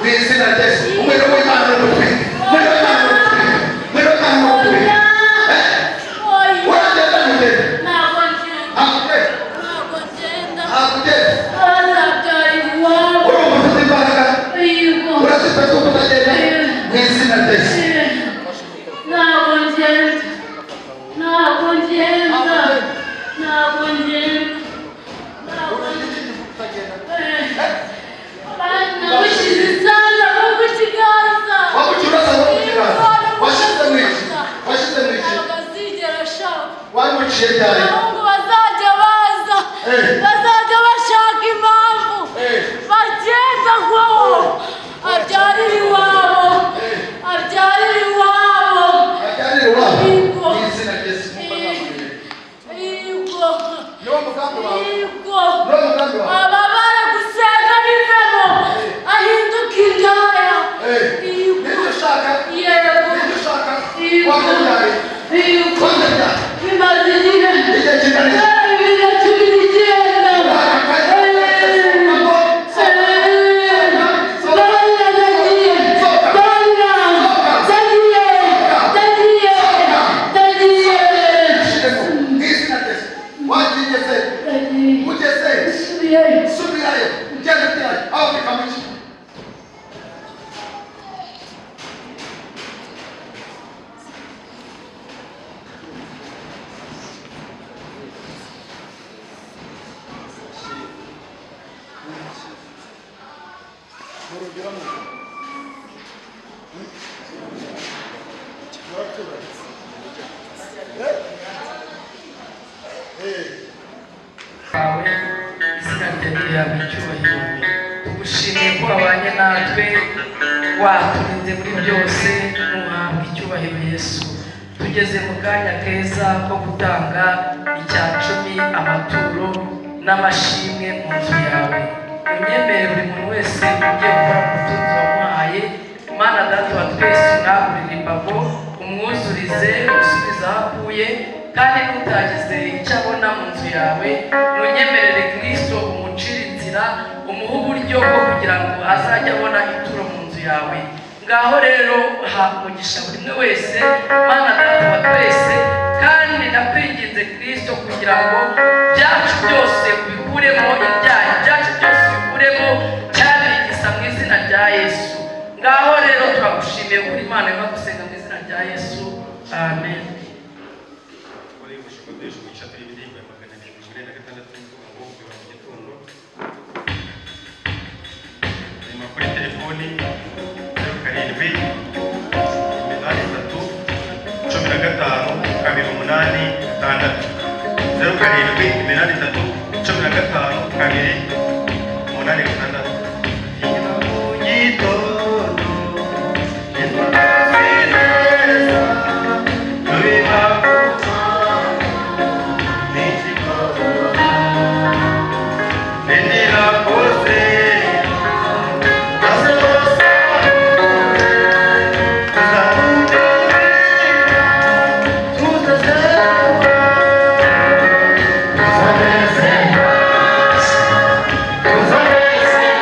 Mu izina rya Yesu, umuriro w'Imana uri gutwika, umuriro w'Imana uri gutwika, umuriro w'Imana uri gutwika. Oya. Uragenda, ntugenda? Ntabwo ngenda. Ntabwo ugenda? Ntabwo ngenda. Ntabwo ugenda. Bazabyara iwabo. Urumva ufite imbaraga? Yego. Urazifite kuko utagenda, mu izina rya Yesu. Ntabwo ngenda, ntabwo ngenda, ntabwo ngenda, ntabwo. Namushyize isanda no ku kiganza. Wamucuraza no ku kiganza, washyize mu iki? Washyize mu iki? Ntabwo azigera ashaka. Wamuciye ryari? Abahungu bazajya baza, bazajya bashaka impamvu bagenda ngo abyarire iwabo, abyarire iwabo. Ajyanire iwabo. Yego. Mu izina rya Yesu, mwumva ntamuririre. Yego. Niwo mugambi wawe? Yego. Niwo mugambi wawe? Ababara gusenga bivemo, ahinduka indaya. Yego. Nibyo ushaka? Yego. Nibyo ushaka? Yego. Wamubyaye? Yego. Wamubyaye? Bimaze igihe. Igihe kingana iki? 2019. Shiremo mu izina rya Yesu. Wagigeze ugeze, subirayo, ugende ugerayo aho bikamuki. Wawe, izina ryawe rihabwa icyubahiro. Tugushimiye ko wabanye natwe, waturinze muri byose, ntuhabwe icyubahiro Yesu. Tugeze mu kanya keza ko gutanga icya cumi, amaturo n'amashimwe mu nzu yawe. Unyemere buri muntu wese ugiye gukora mu butunzi wamuhaye, Mana Data wa twese, umwagurire imbago, umwuzurize, umusubize aho akuye, kandi n'utagize icyo abona mu nzu yawe, ntunyemerere Kirisito umucire inzira, umuhe uburyo bwo kugira ngo azajye abona ituro mu nzu yawe. Ngaho rero ha umugisha buri umwe wese, Mana Data wa twese, kandi ndakwinginze Kirisito kugira ngo byacu byose ubikuremo ibyaha, ibyacu byose ubikuremo cyabirigisa mu izina rya Yesu. Ngaho rero turagushimiye kuri Imana iva gusenga mu izina rya Yesu, amen. Wari umushumba duhesha umugisha, turi indirimbo ya 246 ivuga ngo "Biba mu gitondo". Hanyuma kuri telefoni 0783152866, 0783152866. Biba mu gitondo, ntitwazi neza, tubiba ku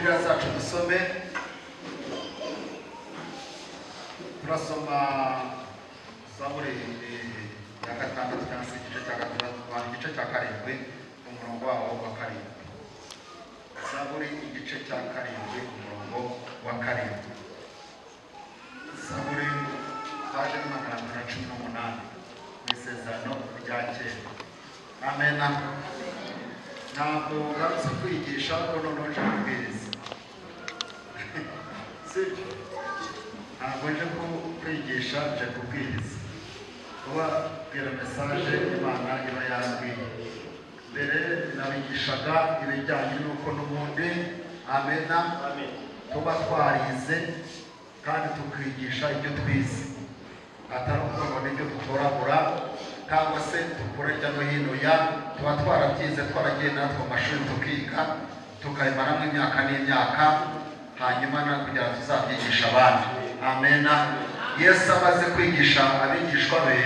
Bibiliya zacu dusome. Turasoma Zaburi ya gatandatu, cyangwa se igice cya gatandatu, igice cya karindwi, umurongo wawo wa karindwi. Zaburi igice cya karindwi, umurongo wa karindwi. Zaburi paje 218 mu Isezerano rya Kera. Amena. Ntabwo ngarutse kwigisha, ahubwo noneho nje kubwiriza, sibyo? Ntabwo nje kwigisha, nje kubwiriza, kubabwira message Imana iba yambwiye. Mbere nabigishaga ibijyanye n'uko n'ubundi, amena, tuba twarize kandi tukigisha ibyo twize, atari ukuvuga ngo nibyo dutoragura cyangwa se dukura hirya no hino. Ya tuba twarabyize, twaragiye natwe mu mashuri tukiga, tukabimaramo imyaka n'imyaka, hanyuma na kugira ngo tuzabyigishe abandi. Amena. Yesu amaze kwigisha abigishwa be,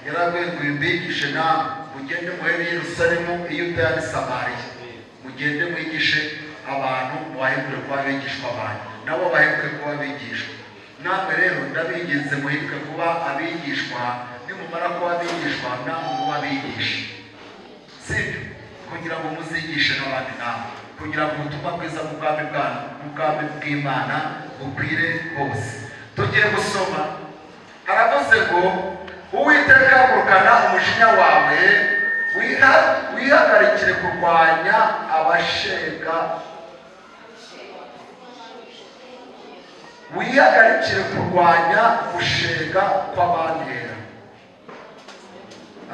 yarababwiye ngo: "Mbigishe namwe, mugende muhere i Yerusalemu, i Yudaya n'i Samariya, mugende mwigishe abantu, mubahindure kuba abigishwa banjye, nabo baheruke kuba abigishwa." Namwe rero ndabinginze, muhinduke kuba abigishwa. Nimumara kuba abigishwa, namwe muba abigisha, sibyo? Kugira ngo muzigishe n'abandi namwe, kugira ngo ubutumwa bwiza bw'ubwami bwanyu, bw'ubwami bw'Imana, bukwire hose. Tugiye gusoma. Haravuze ngo: "Uwiteka, hagurukana umujinya wawe, wihagarikire kurwanya abashega, wihagarikire kurwanya gushega kw'abantera."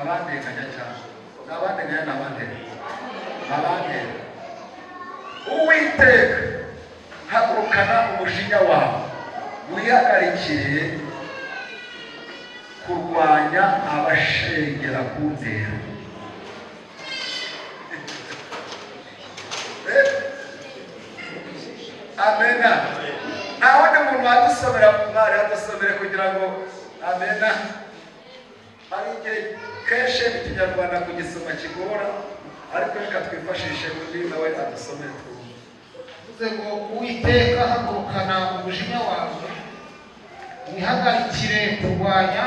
Abantenganya cyane ni abantenganya, ni abantera, abantera. "Uwiteka, hagurukana umujinya wawe, wihagarikire kurwanya abashengera kuntera." Amena. Nta wundi muntu wadusomera? Mwari adusomere kugira ngo, amena. Hari igihe kenshi Ikinyarwanda kugisoma kigora, ariko reka twifashishe undi nawe adusomere twumve. Bivuze ngo: "Uwiteka, hagurukana umujinya wawe, wihagarikire kurwanya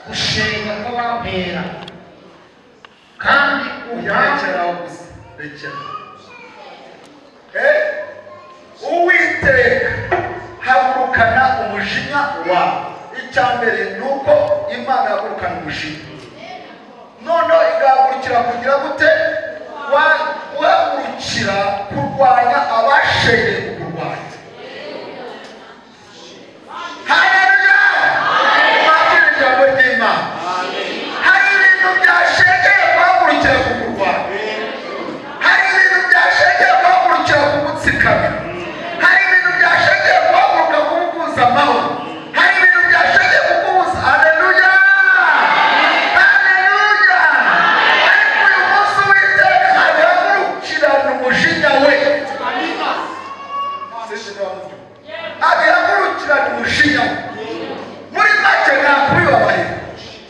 gushega kw'abampera, kandi Ujya umpambe." Rekera aho gusa, rekera. Uwiteka, hagurukana umujinya wawe. Icya mbere ni uko Imana yahagurukana umujinya, noneho igahagurukira kugira gute? Guhagurukira kurwanya abashegeye ku kurwanya. Haleluya! Mwakire ijambo ry'Imana. Hari ibintu byashegeye guhagurukira ku kurwanya, hari ibintu byashegeye guhagurukira kugutsikamira, hari ibintu byashegeye guhaguruka kubukuza amahoro, hari ibintu byashegeye kukubuza. Haleluya, haleluya! Ariko uyu munsi Uwiteka abihagurukirana umujinya we. Sinzi niba mubyumva. Abihagurukirana umujinya we. Muri make, nta kubibabarira.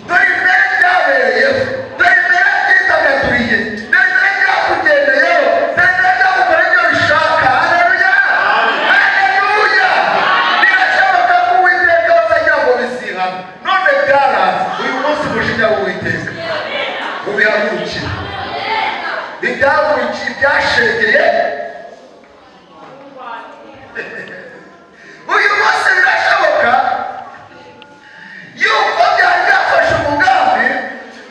Dore imbere byabereyeho, dore imbere byidagaduriye, dore imbere byakugendeyeho, dore imbere byagukora ibyo bishaka. Haleluya, haleluya! Birashoboka ko Uwiteka bazagira ngo bisihana, none byaranze. Uyu munsi umujinya w'Uwiteka ubihagurukira ibyahagurukiye, ibyashegeye. Uyu munsi birashoboka yuko byari byafashe umugambi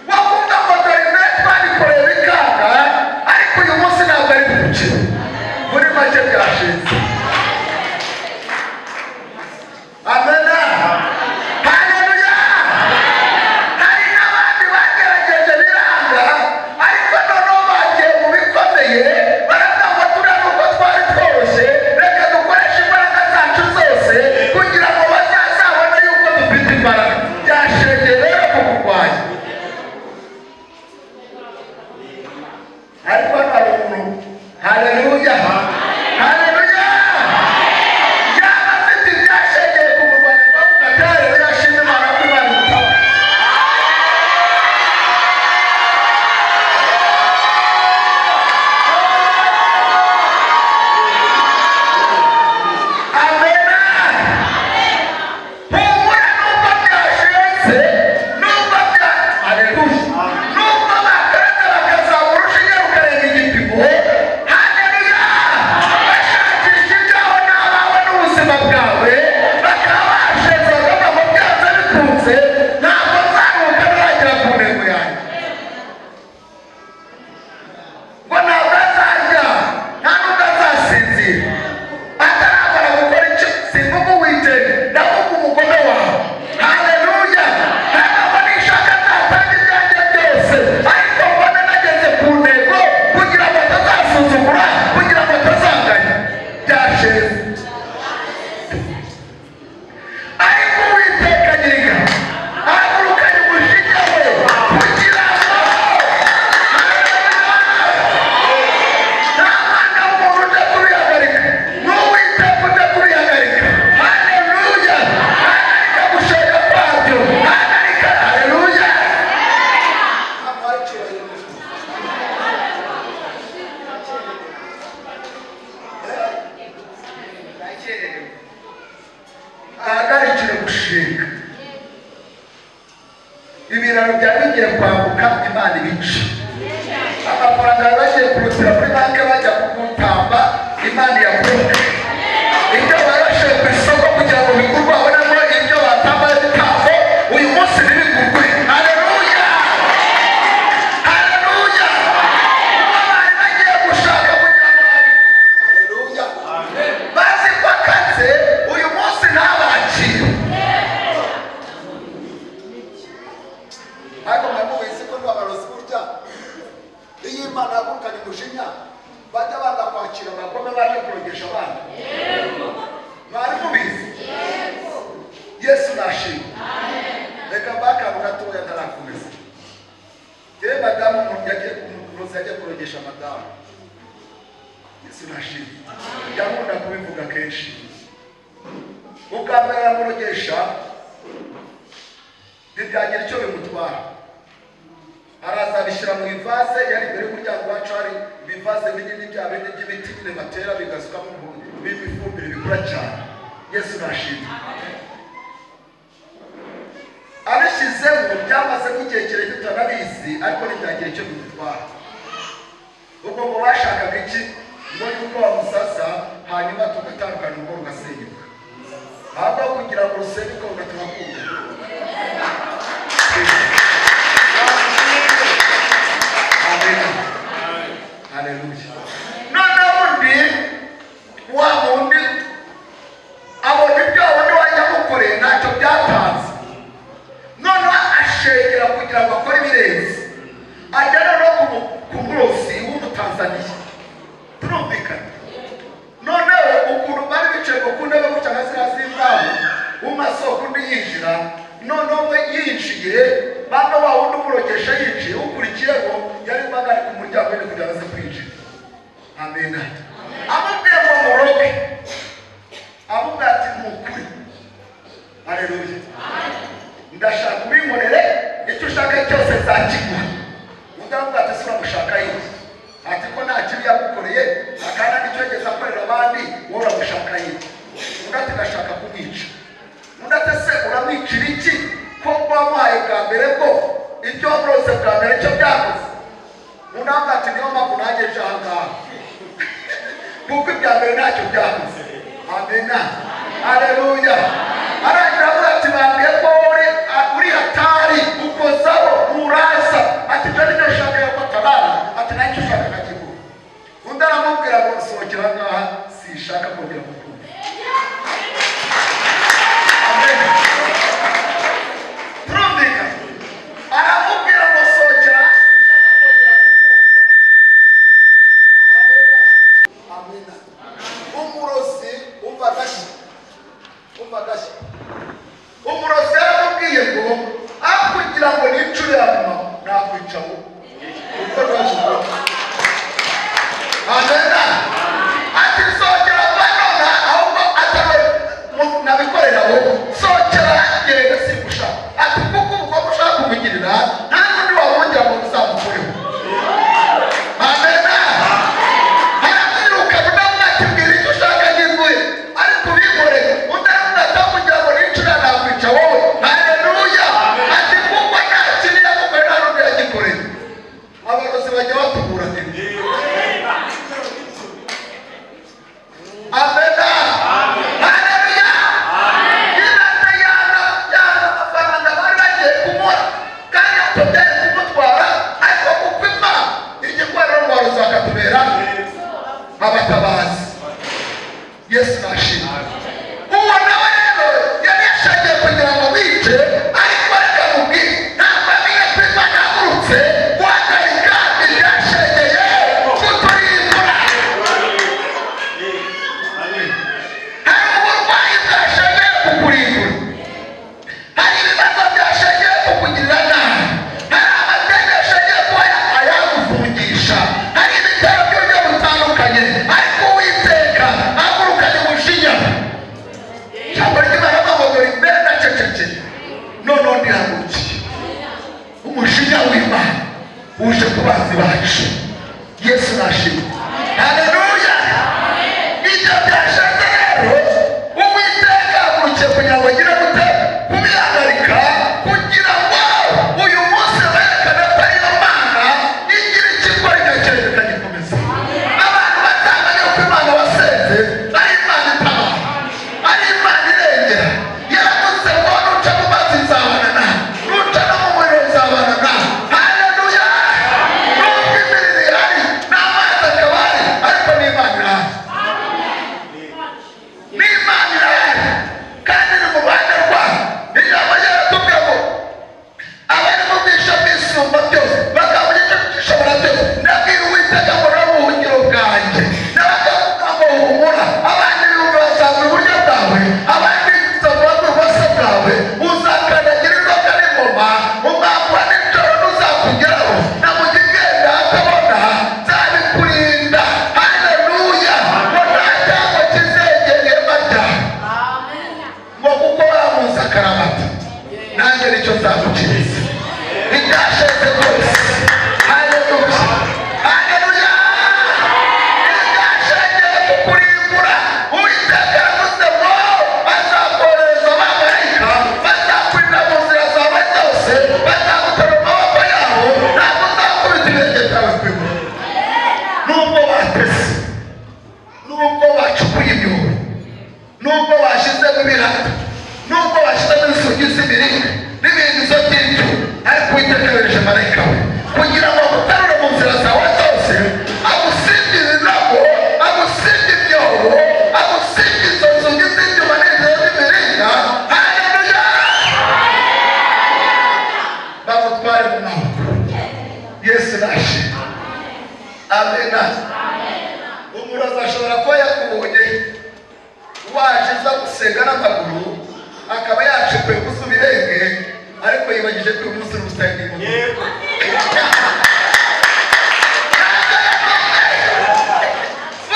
wo kuvuga ngo: "Dore imbere twabikoreye bikanga, ariko uyu munsi ntabwo ari gukina." Muri make, byashinze. Amena, haleluya! Hari n'abandi bagerageje biranga, ariko noneho bagiye mu bikomeye, baravuga ngo: "Turiya nuko twari tworoshye, reka dukoreshe imbaraga zacu zose kugira ngo bazazabone yuko dufite imbaraga." Byashegeye rero kukurwanya, ariko hano hari umuntu, haleluya, haleluya, yaba afite ibyashegeye kumurwanya, ngo ati: "Haleluya, shima Imana ko Imana imutabara." bigiye kwambuka, Imana ibice. Amafaranga bari bagiye kurutira muri banki bajya kugutamba, Imana iyakunde. Ibyo barashe ku isoko kugira ngo bigurwe, babonemo ibyo batamba ibitambo, uyu munsi ntibigurwe. Haleluya, haleluya! Uwo bari bagiye gushaka kugira ngo haleluya, bazi ko akaze, uyu munsi ntabakire. Ariko mwari mubizi ko n'abarozi burya iyo Imana yagurukanye umujinya bajya banga kwakira abagome baje kurogesha abana? Mwari mubizi? Yesu nashimwe. Reka mbakantu gatoya ntarakomeza. Yewe, madamu yagiye umurozi, yagiye kurogesha madamu. Yesu nashimwe. Yakunda kubivuga kenshi. Ubwa mbere aramurogesha, ntibyagira icyo bimutwara. Araza abishyira mu ivase yari imbere y'umuryango wacu. Hari ibivaze binini, bya bindi by'ibiti nyine batera bigasukamo ifumbire bikura cyane. Yesu nashimwe. Abishyizemo, byamaze nk'igihe kirekire tutanabizi, ariko ntibyagira icyo bimutwara. Ubwo ngo bashakaga iki? Ngo yuko bamusasa, hanyuma tugatandukana, urugo rugasenyuka. Ahubwo kugira ngo rusenyuke, rugatuma kumva. Amen. Haleluya. Noneho undi, wa wundi abona ibyo wundi wajya amukoreye ntacyo byatanze. Noneho ashengera kugira ngo akore ibirenze, ajya noneho ku murozi w'Umutanzaniya. Turumvikana? Noneho ukuntu bari bicaye ngo ku ntebe gutya nka ziriya z'imbaho, umasoko undi yinjira. Noneho we yinjiye, bano wa wundi umurogesha yinjiye, ukurikiyeho yari mbaga ari ku muryango nyine kugira ngo aze kwinjira. Amena. Amubwiye ngo muroge, amubwira ati: "Ni ukuri, haleluya, ndashaka ubinkorere, icyo ushaka cyose nzakiguha." Undi aramubwira ati: "Ese uramushaka iki?" Ati: "Ko nta kibi yagukoreye, akana n'icyo yigeze akorera abandi, wowe uramushaka iki?" Undi ati: "Ndashaka kumwica." Undi ati: "Ese uramwicira iki, ko wamuhaye bwa mbere, ko ibyo wamuroze bwa mbere cyo byakoze?" Undi aramubwira ati: "Niyo mpamvu nanjye nje aha ngaha, kuko ibya mbere ntacyo byakoze." Amena, haleluya. Arangira avuga ati: "Bambwiye ko uri uri hatari, ukozaho uraza." Ati: "Ibyo nibyo nshaka yuko atabara." Ati: "Nacyo ushaka nkakiguha." Undi aramubwira ngo: "Sohokera aha ngaha, sinshaka kongera kukumva." Amen. Turumvikana? Aramubwira ngo: "Sohokera, sinshaka kongera kukumva." Amena, amena. Umurozi, umva agashyi, umva agashyi. Umurozi yaramubwiye ngo: "Aho kugira ngo nice uriya mama, nakwica wowe, kuko ntuzi." Amena. Ati: "Sohokera none, ahubwo atari nabikorera wowe, sohokera, genda, sigushaka." Ati: "Kuko umukobwa ushaka kumugirira, nta n'undi wamwongera ngo uzamukureho." Amena. Aramwiruka. Undi aramubwira ati: "Mbwira icyo ushaka nkiguhe, ariko ubikore." Undi aramubwira ati: "Aho kugira ngo nice uriya, nakwica wowe." Haleluya. Ati: "Kuko nta kibi yagukorera, nta n'undi yagikoreye." Abarozi bajya batuburanira. Amena, haleluya. Ibaze, yana yana amafaranga bari bagiye kumuha kandi ntacyo byari kumutwara, ariko kuko Imana igikorera mu barozi bakatubera abatabazi. Yesu nashimwe. Uwo nawe rero yari yashakiye kugira ngo bice, ariko reka mubwire, ntabwo amenye ko Imana yahagurutse guhagarika ibyashengeye kuturimbura. Hari uburwayi bwashengeye kukurimbura, hari ibibazo byashengeye kukugirira nabi, hari amadeni yashengeye kuba ayagufungisha, hari ibitero by'uburyo butandukanye, ariko Bwanjye n'abakavuga ngo humura, abandi ibihumbi bazagura iburyo bwawe, abandi bazagura ibumoso bwawe, uzakandagira inzoka n'ingoma, umwambi wa nijoro ntuzakugeraho, na mu gigenda atabona nzabikurinda. Haleluya! Ngo nta cyago kizegera ihema ryawe, ngo kuko bamuzi akaramata, nanjye nicyo nzagukiriza ibyashize byose. Haleluya, haleluya! Ibyashengeye kukurimbura, Uwiteka aravuze ngo azakohereza abamarayika, bazakurira mu nzira zawe zose, bazagutera mu maboko yabo, ntabwo uzakubita ibirenge byawe ku ibuye. Nubwo batese, nubwo bacukuye imyobo, nubwo bashyizemo ibirata, nubwo bashyizemo inzugi z'imiringa n'ibintu by'ibyuma, ariko Uwiteka yohereje marayika we kugira ngo agutarure mu nzira zawe zose, agusibye ibinogo, agusibye imyobo, agusibye izo nzugi z'ibyuma n'inzira z'imiringa. Haleluya! Bamutware mu maboko. Yesu nashimwe. Amena. Umurozi ashobora kuba yakubonye waje uza gusenga n'amaguru, akaba yacukuye gusa ibirenge, ariko yibagije ko uyu munsi uri gusenga imodoka.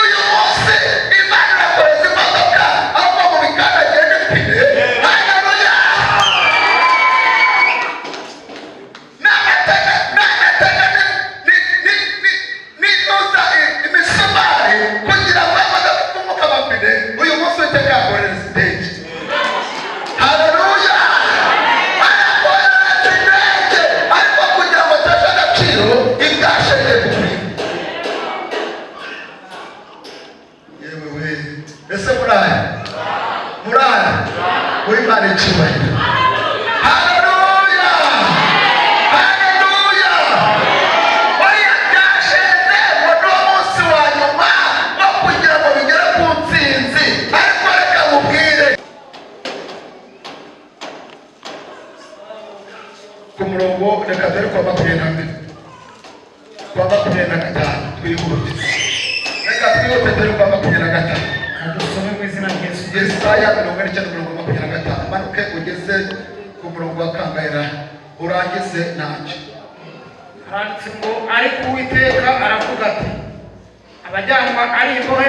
Uyu munsi Imana irakoreza imodoka, ahubwo mu bikandagiye n'ipine. Haleluya! N'amateka, n'amateka, n'intuza, imisumari kugira ngo imodoka ipfumuke amapine. Uyu munsi Uwiteka yakohereza indege. Haleluya! Arakohereza indege, ariko kugira ngo ateshe agaciro ibyashengeye kukurinda. Yewe we, ese muraya, muraya muri Imana icyubahiro? Haleluya, haleluya! Oya, byashenze ngo ni umunsi wa nyuma wo kugira ngo bigere ku ntsinzi, ariko reka mubwire ku murongo, reka dore kwa 22, kwa 25, twihute, reka twihute, dore kwa 25. Dusome mu izina rya Yesu. Yesaya 49, umurongo 25, manuke ugeze ku murongo wa kangahera, urangize ntacyo. Haranditse ngo: "Ariko Uwiteka aravuga ati: Abajyanwa ari imbohe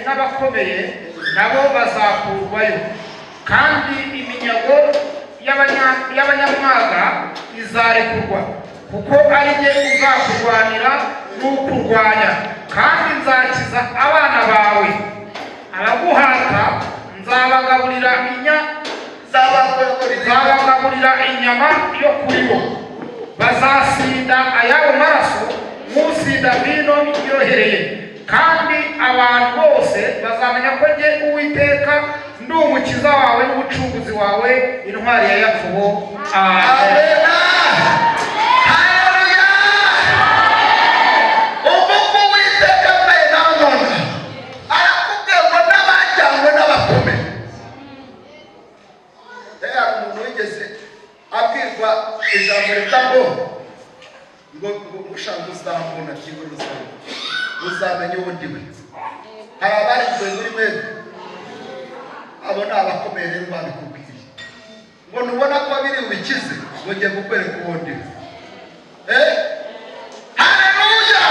n'abakomeye nabo bazakurwayo, kandi iminyago y'abanyamwaga izarekurwa, kuko ari jye uzakurwanira n'ukurwanya, kandi nzakiza abana bawe. Abaguhata nzabagaburira inya nzabagaburira inyama yo kuri bo, bazasinda ayabo maraso nk'usinda vino iryohereye, kandi abantu bose bazamenya ko jye Uwiteka ndi Umukiza wawe n'Umucunguzi wawe, Intwari ya Yakobo. Amen." Amena, haleluya! Ubwo Uwiteka mbaye nanone arakubwiye ngo n'abajyanywe n'abakomeye. Hari umuntu wigeze abwirwa ijambo rivuga ngo ushaka uzambona, byibura uzambona, uzamenya uwo ndi we. Hari abarigiwe muri mwebwe, abo ni abakomeye rero babikubwiye ngo ntubona ko biri bubikize, ngo ngiye kukwereka uwo ndi we. Haleluya!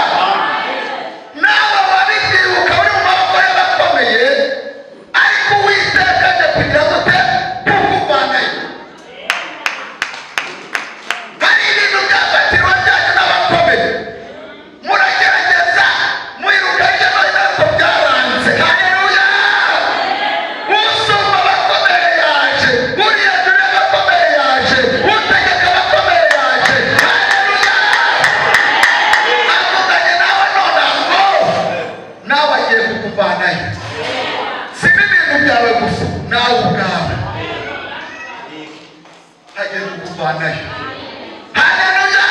Nawe wabibyibuka uri mu maboko y'abakomeye, ariko Uwiteka aje kugira gute? Kukuvanayo. Hari ibintu byafatiriwe byanyu n'abakomeye, muragerageza mwiruka hirya no hino, ariko byaranze. Haleluya! Usumba abakomeye yaje, uri hejuru y'abakomeye yaje, utegeka abakomeye yaje. Haleluya! Avuganye nawe none ngo nawe agiye kukuvanayo, si n'ibintu byawe gusa, nawe ubwawe agiye kukuvanayo. Haleluya!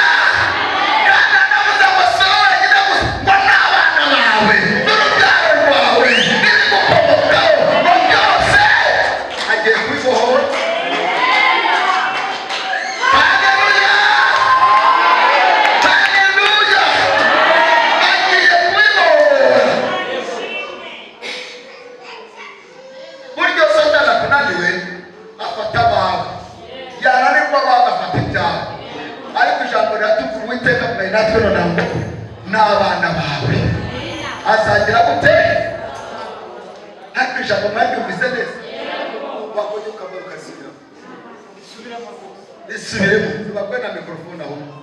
Kandi anavuze ngo si wowe wenyine gusa, ngo n'abana bawe n'urubyaro rwawe n'ibigukomokaho, ngo byose agiye kubibohora. Haleluya, haleluya! Agiye kubibohora. Abana bawe azagira gute? Ariko ijambo mwaryumvise neza? Wakonye ukamara ukarisubiramo. Risubiremo, tubakwe na mikorofone ahubwo,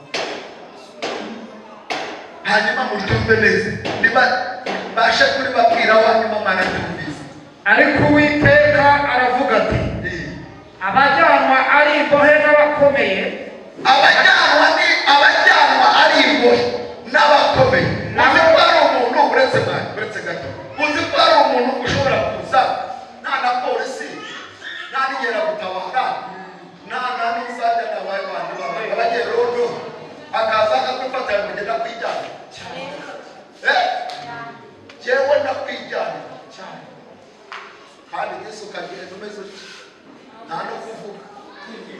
hanyuma muryumve neza, niba mbashe kuribabwira hanyuma mwanaryumvise. Ariko Uwiteka aravuga ati: "Abajyanwa ari imbohe n'abakomeye." Abajyanwa ni abajyanwa ari imbohe n'abakomeye. Uzi ko hari umuntu, uretse mwana, uretse gato, uzi ko hari umuntu ushobora kuza nta na polisi, nta n'inkeragutabara, nta na n'uzajya n'abaye bantu abagerondo, akaza akagufatira ngo ngenda kwijyana, eh, jyewe ndakwijyana. Kandi Yesu ukagenda umeze utya, nta no kuvuga,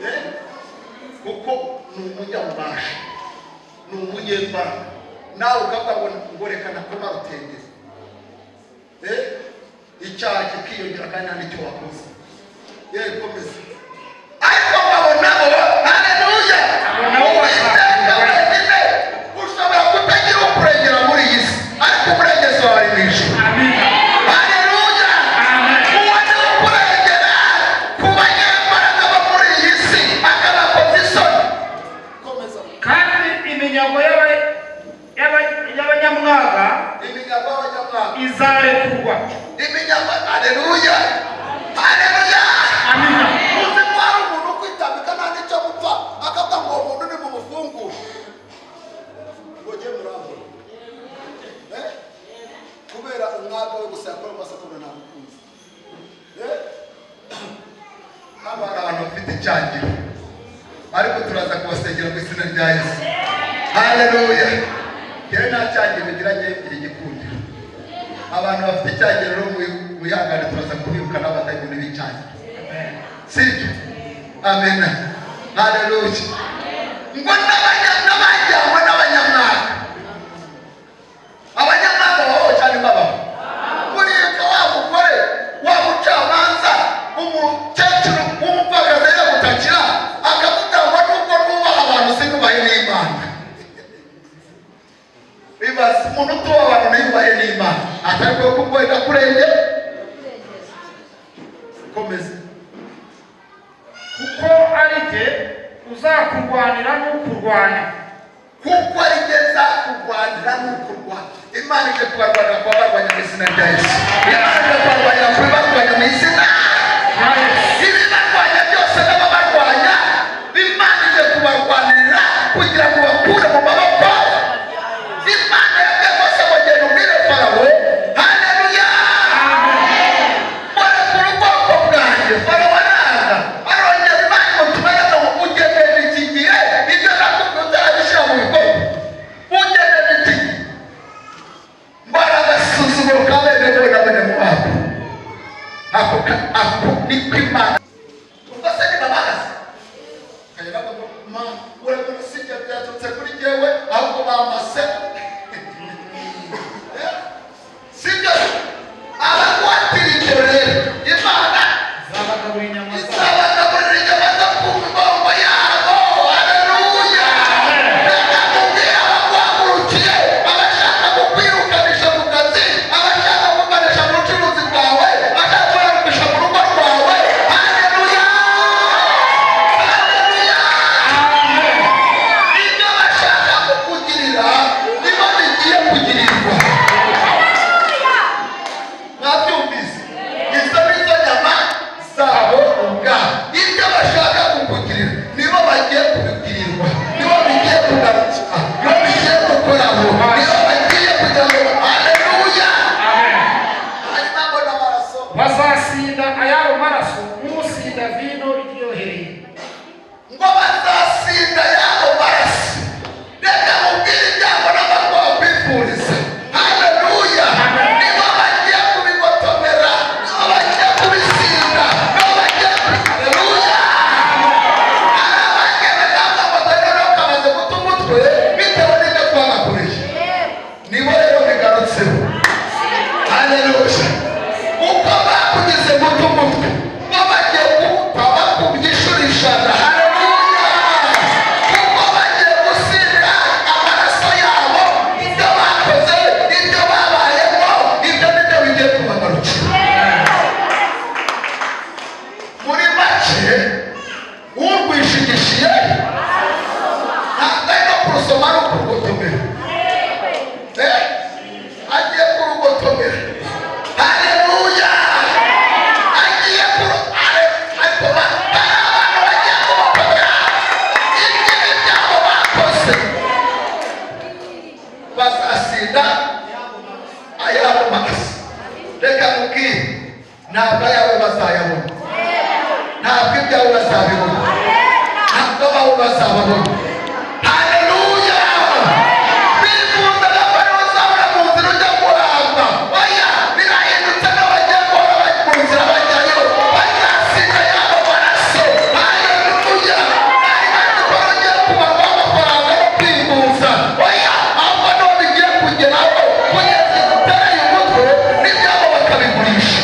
eh, kuko ni umunyabubasha, ni umunyembaraga. Nawe ukavuga ngo reka nakoma rutendezi, eh, icyaha kikiyongera kandi nta n'icyo wakoze. Ye, komeza. Ariko ngabo nabo, haleluya! Abo nabo. Uwiteka wenyine ushobora kutagira ukurengera muri iyi si, ariko umurengezi wawe ari mu ijuru. Amina. Haleluya! Amen. Uwo ni ukurengera ku banyembaraga bo muri iyi si, akabakoza isoni. Komeza. Kandi iminyago y'abanyamwaga Iminyago y'abanyamwaga izarekurwa. Iminyago, haleluya, haleluya! Amina. Uzi ko hari umuntu ukwitambika nta n'icyo gupfa, akavuga ngo uwo muntu ni mu mufungure, ngo ujye murambura, eh? Kubera umwaga we gusa yakora amaso akabona ntamukunzi, eh? Hano hari abantu bafite icyangiro, ariko turaza kubasengera mu izina rya Yesu. Haleluya! Rero nta cyangiro ngira, ngiye kugira igikundiro. Abantu bafite icyangiro rero mwihangane, turaza kubirukana abadayimoni b'icyangiro, sibyo? Amen, haleluya! Ngo n'abajyanywe n'abanyamwaka, abanyamwaka babaho cyane, babaho. Buriya wa mugore wa mucamanza, umukecuru w'umupfakazi, yagutakira akavuga ngo nubwo nubaha abantu sinubahe n'Imana. Bibaza umuntu utubaha abantu ntiyubahe n'Imana, atari bwo kuko ndakurenge. Komeza. Kuko ari jye uzakurwanira n'ukurwanya. Kuko ari jye nzakurwanira n'ukurwanya. Imana ije kubarwanira kuba barwanya mu izina rya Yesu. Imana ije kubarwanira kuba barwanya mu izina rya Yesu. Ibibarwanya byose n'ababarwanya, Imana ije kubarwanirira kugira ngo bakure mu maboko. Imana yabwiye Mose ngo genda ubwire Farawo, haleluya, murekure ubwoko bwanjye. Farawo aranga, arongera. Imana imutumira ngo ugejeje iki gihe, ibyo nakubwiye utarabishyira mu bikorwa, ugejeje iki gihe. Mbara agasuzuguro ka bene bo na bene Mowabu. Ako niko Imana. Ubwo se ni babazi kayira ngo ma urabona sijya byaturutse kuri jyewe, ahubwo bamase. Eh? Sibyo? Abagwatira ibyo rero, Imana Izabagaburira inyama zabo. Izabagaburira inyama zo ku migongo yabo. Haleluya! Reka mubwire abaguhagurukiye, abashaka kukwirukanisha mu kazi, abashaka kukuganisha mu bucuruzi bwawe, abashaka kukwirukanisha mu rugo rwawe. Ntabwo ayawe bazayabona, ntabwo ibyawe bazabibona, ntabwo abawe bazababona. Haleluya! Bifuzaga ko ariwe uzabona mu nzira ujya guhabwa. Oya, birahindutse, n'abagiye guhora bari mu nzira bajyayo bazasiga yabo maraso. Haleluya! Bari bazi ko bagiye kubarwaho amafaranga yo kwivuza. Oya, ahubwo niho bigiye kugeraho kugeza utereye umutwe n'ibyabo bakabigurisha.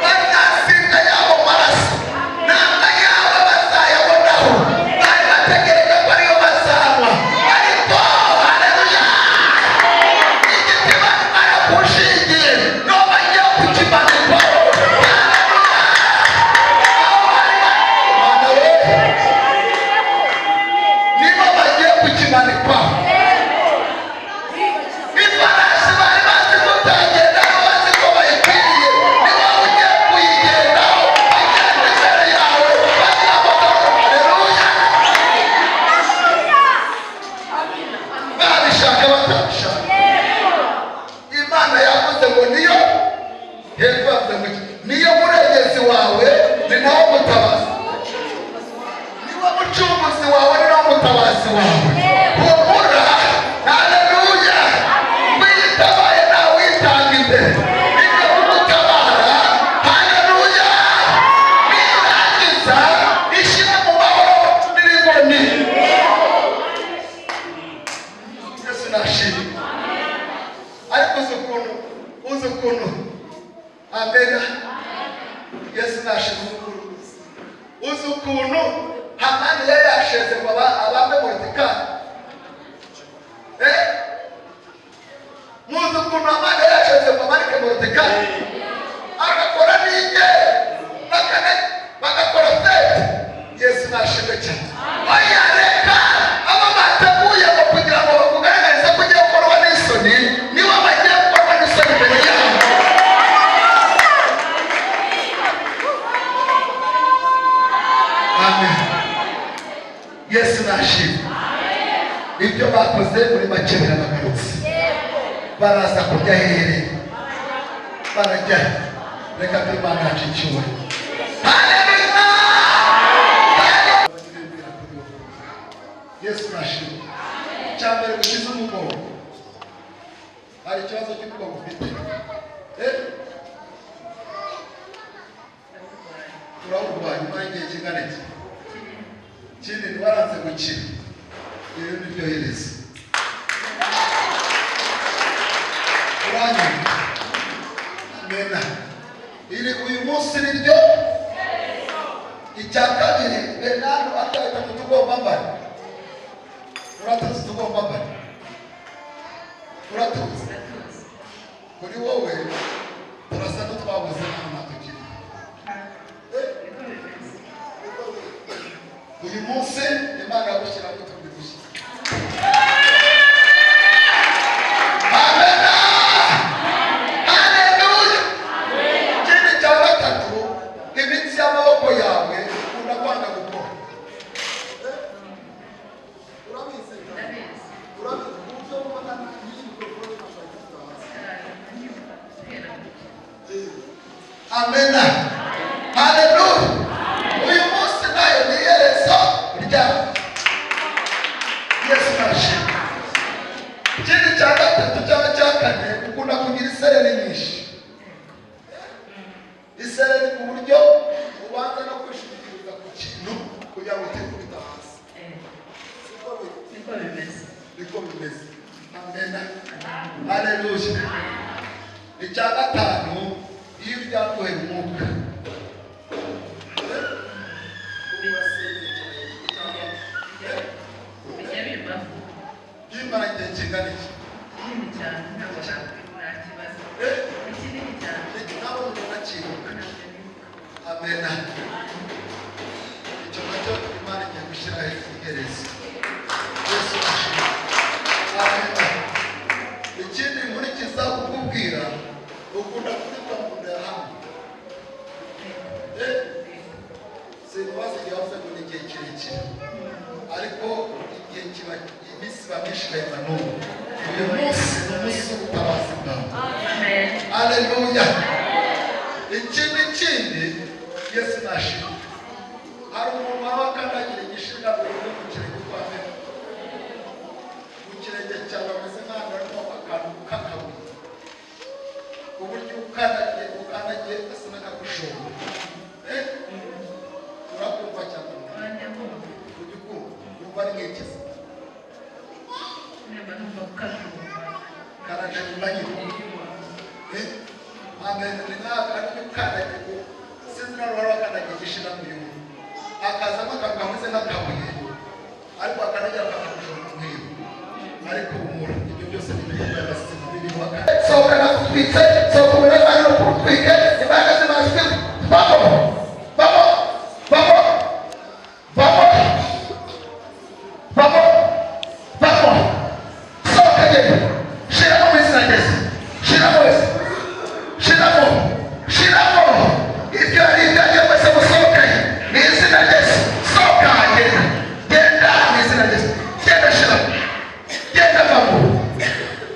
Bazasinda yabo maraso, ntabwo ayawe bazayabonaho. Bari bategereje ko ariyo bazanywa, ariko haleluya, igiti bari barakushingiye no bagiye kukimanikwaho. Mana we, nibo bagiye kukimanikwaho. Ifarashi bari bazi ko utagendaho, bazi ko bayikwiriye, ni wowe ugiye kuyigendaho, bagenda imbere yawe bazamuka. Haleluya! Babishaka batabishaka, Imana yavuze ngo niyo hepfo, yavuze ngo iki? Niyo murengezi wawe, ni nawe mutabazi, niwe mucunguzi wawe, ni nawe mutabazi wawe. Humura! Haleluya! Witabaye nawe witanga imbere ibyo kugutabara. Haleluya! Nirangiza ishyira mu mahoro n'ibigoni. Yesu nashimwe. Ariko uzi ukuntu, amena, Yesu nashimwe. Uzi ukuntu Hamani yari yasheze ngo abambe Moridekayi? Eh? Muzi ukuntu Hamani yari yasheze ngo amanike Moridekayi, agakora n'inge bagakora fête? Yesu nashimwe cyane. Oya, reka abo bateguye ngo kugira ngo bakugaragarize ko ugiye gukorwa n'isoni, nibo bagiye gukorwa n'isoni imbere yabo. Amen. Yesu nashimwe. Ibyo bakoze muri make birabagarutse. Baraza kurya hehere? Barajya. Reka ko Imana yacu icyubahiro. Haleluya! Yesu nashimwe. Cya mbere, gukiza umugongo. Hari ikibazo cy'umugongo ufite? Eh? Urawurwaye nyuma y'igihe kingana iki? Kinini, waranze gukira. Iri ni ryo herezo. Uranyumva? Amena. Iri uyu munsi ni ryo. Icya kabiri, Bernardo atahita mu tugombambari. Uratuzi tugombambari? Uratuzi? Kuri wowe turasa n'utwabuze naho ntatukiri. Uyu munsi Imana yagushyiramo utundi dushya. Amena, haleluya. Ikindi cya gatatu, imitsi y'amaboko yawe ukunda kwanga gukora. Urabizi? Urabizi ku buryo ubona n'iyi mikorofone ntabwo ayikubita hasi. Amena, haleluya. Uyu munsi nayo ni iherezo ryawe. Yesu nashimwe. Ikindi cya gatatu cyangwa cya kane, ukunda kugira isereri nyinshi, isereri ku buryo ubanza no kwishingikiriza ku kintu kugira ngo utikubita hasi. Siko biri? Niko bimeze. Niko bimeze. Amena, haleluya. Icya gatanu, iyo uryamye uhera umwuka. Bijya bibaho. Bimara igihe kingana iki? Kinini cyane, ntabwo nta kibazo. Eh? Ni kinini cyane. Ntabwo umuntu akibuka. Ntabwo nibuka. Amena. Icyo nacyo Imana igiye gushyiraho iherezo. Yesu. gukira, ariko igihe kiba, iminsi iba myinshi igahita n'ubu. Uyu munsi ni umunsi w'ubutabazi bwawe. Aleluya! Ikindi kindi, Yesu nashimwe. Hari umuntu waba akandagira igishingabwe mu kirenge kwa mbere, mu kirenge cyawe ameze nk'ahantu harimo akantu k'akabuye, ku buryo ukandagiye ukandagiye gasa n'akagushonga. Eh? Urakumva cyane? Ujya ukumva, wumva ari nk'ikizi karajumba nyine. Eh? Ameze ni nk'akantu ukandagiye, sinzi nawe wari wakandagiye igishira mu yubu, hakazamo akantu kameze nk'akabuye, ariko akandagira kakagushonga nk'iyo. Ariko humura, ibyo byose ni ibikorwa y'abasizi biriho. Sohoka, nakutwitse. Sohoka, umuriro w'Imana ukutwike. Imbaraga z'Imana zitwike. Vamo, vamo, vamo, vamo, vamo, vamo. Sohoka, genda. Shiramo mu izina rya Yesu. Shiramo wese, shiramo, shiramo. Ibyo ari ibyanjye mwese musohoke mu izina rya Yesu. Sohoka, genda, genda mu izina rya Yesu. Genda, shiramo, genda, vamo,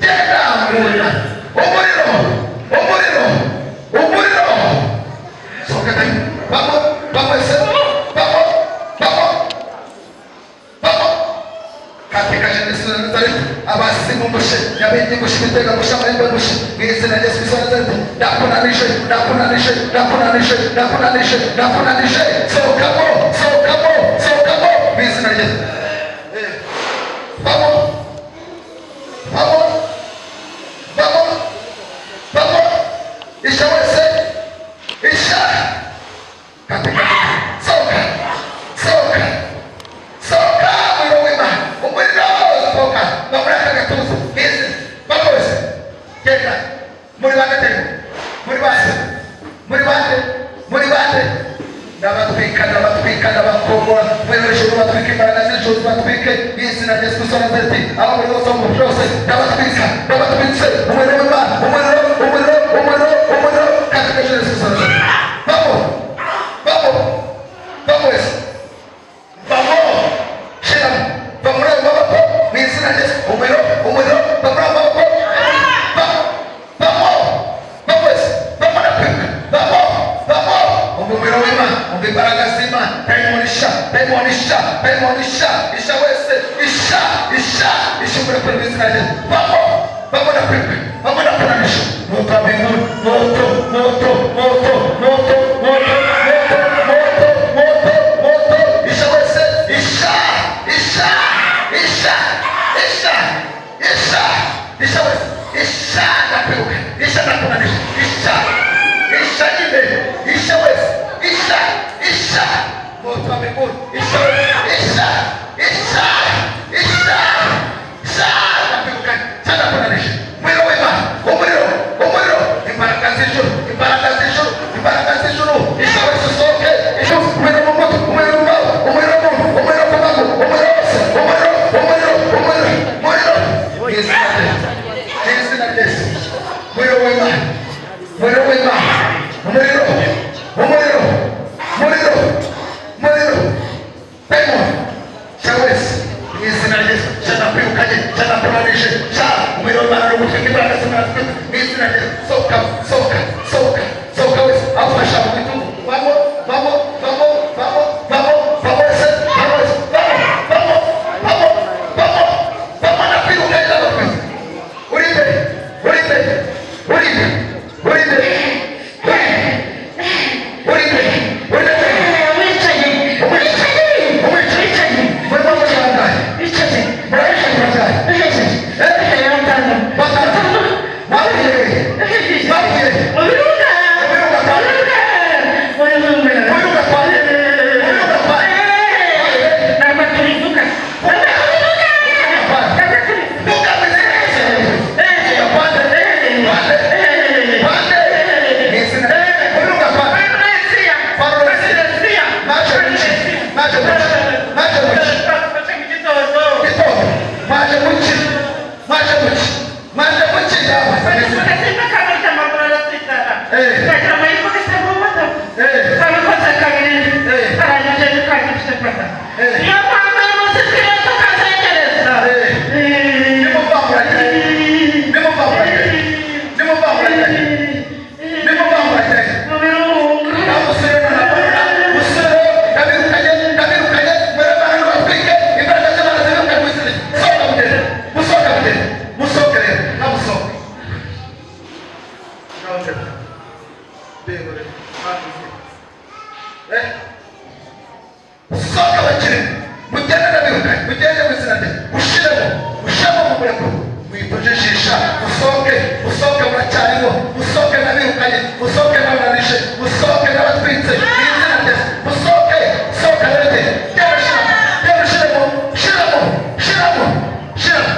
genda. Umuriro, umuriro, umuriro, umuriro. Sohoka genda. Vamo, vamo wese, vamo, vamo, vamo katika jina la Yesu wa Nazareti. Abasimu mushe, nyabingi mushe, ibitega mushe, amahembe mushe, mu izina rya Yesu Kristo wa Nazareti. Ndakunanije, ndakunanije, ndakunanije, ndakunanije, ndakunanije. Sohokamo, sohokamo, sohokamo mu izina rya Yesu. Eh, vamo, vamo, vamo, vamo. Isha wese, isha katika. Sohoka, sohoka, sohoka. Umuriro w'Imana, umuriro, sohoka. Bamuri aka gatuza mwize. Bamwe wese, genda. Muri bande tena? Muri bande? Muri bande? Muri bande? Ndabatwika, ndabatwika, ndabakongora. Umuriro w'ijuru batwike, imbaraga z'ijuru batwike mu izina rya Yesu Kristo wa Nazareti. Aho muri hose, mu byose, ndabatwika, ndabatwitse. Umuriro w'Imana, umuriro, umuriro, umuriro, umuriro katika jina la Yesu Kristo wa Nazareti. Vamo, vamo, vamo wese, vamo, shiramo. Va muri ayo maboko mu izina rya Yesu. Umuriro, umuriro, va muri ayo maboko. Vamo, vamo, vamo wese, vamo, ndakwibuka. Vamo, vamo. Umuriro w'Imana, umva imbaraga z'Imana. Dayimoni isha, dayimoni isha, dayimoni isha, isha wese, isha, isha, isha. Umuriro kuri mu izina rya Yesu. Vamo, vamo, ndakwibuka. Vamo, ndakunanisha. Moto wa mbinguni, moto, moto, moto, moto, moto, moto, moto, moto, moto. Isha wese, isha, isha, isha, isha, isha, isha wese, isha, ndakwibuka. Isha, ndakunanisha. Isha, isha nyine, isha wese, isha, isha. Moto wa mbinguni, isha wese, isha, isha, isha, isha, ndakwibuka. Isha, ndakunanisha. Umuriro w'Imana, umuriro, umuriro, imbaraga z'ijuru, imbaraga z'ijuru, imbaraga z'ijuru. Isha wese, usohoke. Isha, umuriro mu mutwe, umuriro mu maboko, umuriro mu, umuriro ku maguru, umuriro wose, umuriro, umuriro, umuriro, umuriro mu izina rye, mu izina rya Yesu. Umuriro w'Imana, umuriro w'Imana, umuriro, umuriro, umuriro, umuriro. Dayimoni sha wese mu izina rya Yesu. Sha, ndakwirukanye. Sha, ndakunanije. Sha, umuriro w'Imana uri gutwika, imbaraga z'Imana zitwika mu izina rya Yesu. Sohoka, sohoka, sohoka, sohoka wese. Afasha mu bitugu. Vamo, vamo, vamo, vamo, vamo, vamo wese, vamo wese, vamo, vamo, vamo, vamo, vamo. Ndakwirukanye, ndakwirukanye. Uri imbere, uri imbere, uri imbere, uri imbere, uri imbere, uri imbere, uri imbere. Umwicanyi, umwicanyi. Umwicanyi. Soka bakire mugende ndabirukanye mugende mu izina rye ushiremo ushiremo mu mureko mwitujijisha usohoke usohoke muracyarimo usohoke ndabirukanye usohoke ndabananije usohoke ndabatwitse mu izina rye usohoke sohoka rero genda ushiramo genda ushiremo shiramo shiramo shiramo.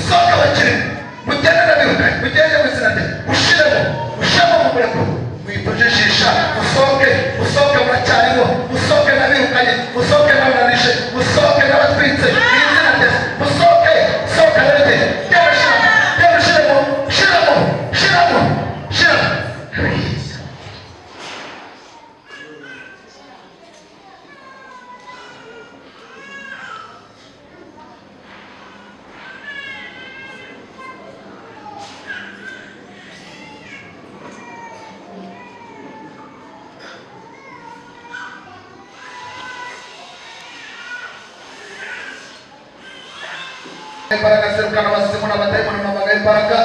Soka bakire mugende ndabirukanye mugende mu izina rye ushiremo ushiremo mu mureko mwitujijisha usohoke usohoke muracyarimo usohoke ndabirukanye usohoke ndabananije usohoke ndabatwitse mu izina rye usohoke sohoka rero genda ushiramo genda ushiremo shiramo shiramo shiramo. Imbaraga zirukana abazimu n'abadayimoni n'amabanga y'imbaraga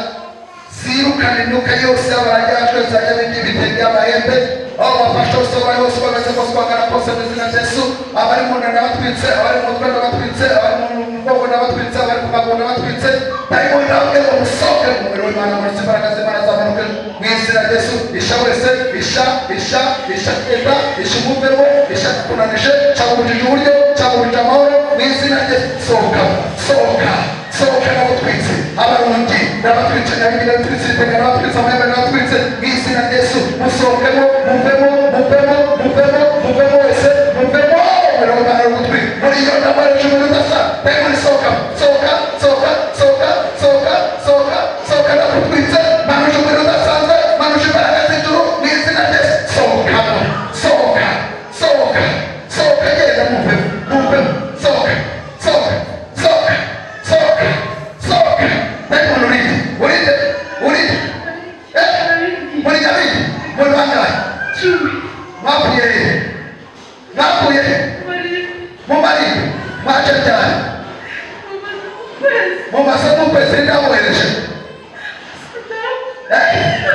zirukana imyuka yose y'abarangira twese y'ibindi ibitenge y'amahembe aho bafashe hose bari hose bameze kose bangana kose mu izina rya Yesu. Abari mu nda n'abatwitse, abari mu mutwe n'abatwitse, abari mu mugongo n'abatwitse, abari ku maguru n'abatwitse, dayimoni nawe ngo musohoke mu mubiri w'Imana muri imbaraga z'Imana zamanuke mu izina rya Yesu. Isha wese isha isha isha eta isha umuvemo isha kunanije cyagubujije uburyo cyagubujije amahoro mu izina rya Yesu. Sohoka sohoka sohoka n'abatwitse abarundi n'abatwitse nyabingi n'abatwitse ibitega n'abatwitse amahembe n'abatwitse mu izina rya Yesu. Musohokemo muvemo muvemo muvemo muvemo wese muvemo mirongo inani n'ugutwi muri iyo ndamara cumi n'udasa dayimoni sohoka sohoka sohoka sohoka sohoka sohoka sohoka n'akutwitse manuje umuriro udasanzwe manuje imbaraga z'ijuru mu izina rya Yesu. Sohokamo sohoka sohoka sohoka genda muvemo muvemo sohoka sohoka sohoka sohoka. Mumaze n'ukwezi ndabohereje.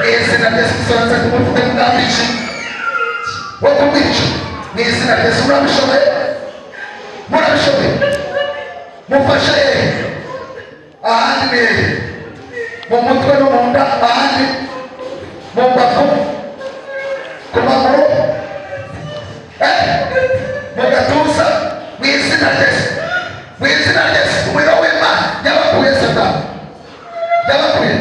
Izina rya Yesu Kristo kumufite umugambi wo kumwica. Mu izina rya Yesu murabishoboye, murabishoboye. Mufashe ahandi ni mu mutwe no mu nda, ahandi mu mbavu, ku maguru, mu gatuza. Mu izina rya Yesu, mu izina rya Yesu, umuriro w'Imana yabakuye Satani, yabakuye.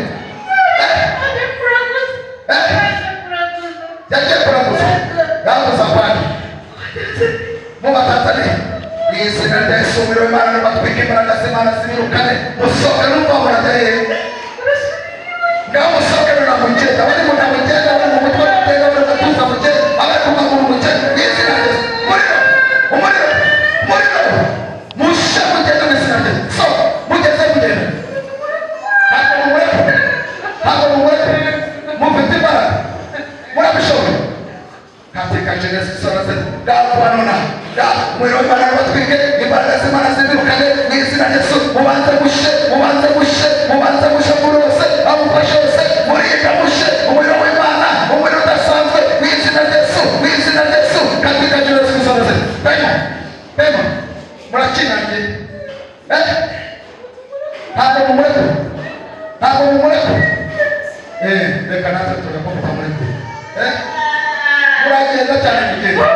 Yagiye kuraguza, yaguza kwani mu Batanzania. Mu izina rya Yesu, umuriro w'Imana n'abatwika imbaraga z'Imana zibirukane. Musohoke n'umva murajya hehe? Ngaho musohoke nuna mugenda, abari mu nda mugenda, abari mu mutwe mugenda, abari mu gatuza mugenda, abari ku maguru mugenda. Mu izina rya Yesu, umuriro, umuriro, umuriro, mushe mugende mu izina rya Yesu. So mugeze mugenda, ntabwo mumureke, ntabwo mumureke, mufite imbaraga, murabishoboye. Katika jina Yesu Kristo wa Nazareti, ndakubanona umuriro w'Imana batwike imbaraga z'Imana zibirukane mu izina rya Yesu. Mubanze mushe, mubanze mushe, mubanze mushe muri hose, amufashe hose, murinda mushe umuriro w'Imana, umuriro udasanzwe mu izina rya Yesu, mu izina rya Yesu, katika jina Yesu Kristo wa Nazareti. Pema, pema, murakinangiye. Ntabwo mumureke, ntabwo mumureke. Reka natwe tureko mutamureke. Muragenda cyane mugenda.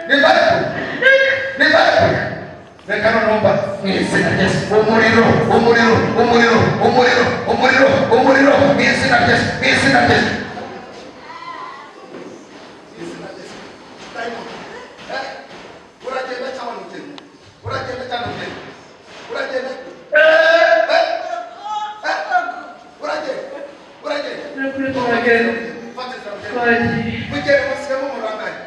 Nimbarekure, nimbarekure. Reka noneho mba mu izina rya Yesu, umuriro, umuriro, umuriro, umuriro, umuriro, umuriro, mu izina rya Yesu, mu izina rya Yesu. Uragenda cyangwa ntugenda? Uragenda cyangwa ntugenda? Uragenda? Uragenda? Uragenda? Fata inzira mugende. Mugende musigemo umurangaye.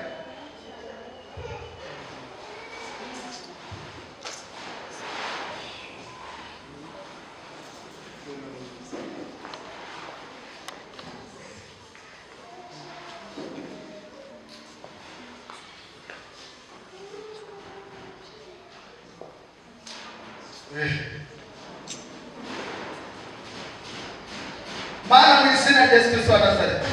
Mana mu izina rya Yesu Kristo wa Nazareti.